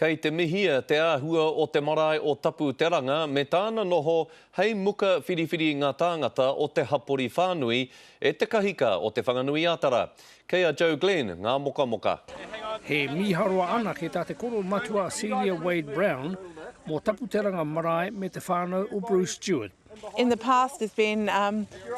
Kei te mihia te āhua o te marae o Tapu Te Ranga me tāna noho hei muka whiriwhiri ngā tāngata o te hapori whānui e te kahika o Te Whanganui-a-Tara. Kei a Joe Glenn ngā mokamoka. He mīharoa anake tā te koro matua Celia Wade-Brown mō Tapu Te Ranga marae me te whānau o Bruce Stewart. In the past there's been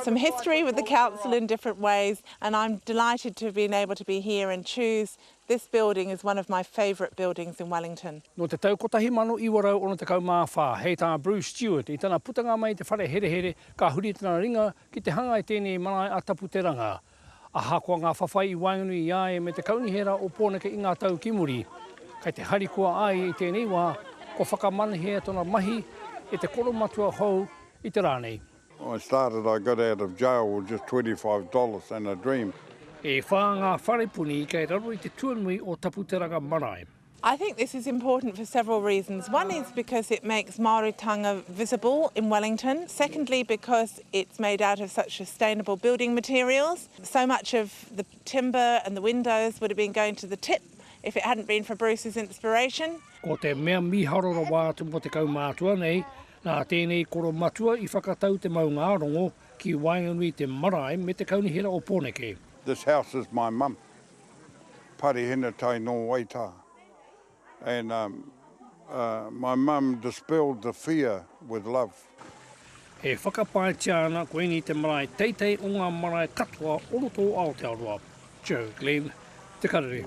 some history with the council in different ways and I'm delighted to have been able to be here and choose This building is one of my favourite buildings in Wellington. Nō te tau 1964, hei tā Bruce Stewart, i tana putanga mai i te whare herehere, ka huri tana ringa ki te hanga i tēnei marae a Taputeranga. Ahakoa ngā whawhai i waenganui i a ia me te Kaunihera o Pōneke i ngā tau ki muri, kei te harikoa a ia i tēnei wā, kua whakamanahia tona mahi e te koromatua hou i te rā nei. I started, I got out of jail with just $25 and a dream. E whā ngā wharepuni kei raro i te tuanui o Taputeranga Marae. I think this is important for several reasons. One is because it makes Māoritanga visible in Wellington. Secondly, because it's made out of such sustainable building materials. So much of the timber and the windows would have been going to the tip if it hadn't been for Bruce's inspiration. Ko te mea mīharo rawa atu mō te kaumātua nei, Nā tēnei koromatua i whakatau te maungārongo ki waenganui i te marae me te kaunihera o Pōneke. This house is my mum, Parihinetai nō Waitā and my mum dispelled the fear with love. E whakapaetia ana koinei te marae teitei o ngā marae katoa o roto o Aotearoa. Joe Glenn, Te Karere.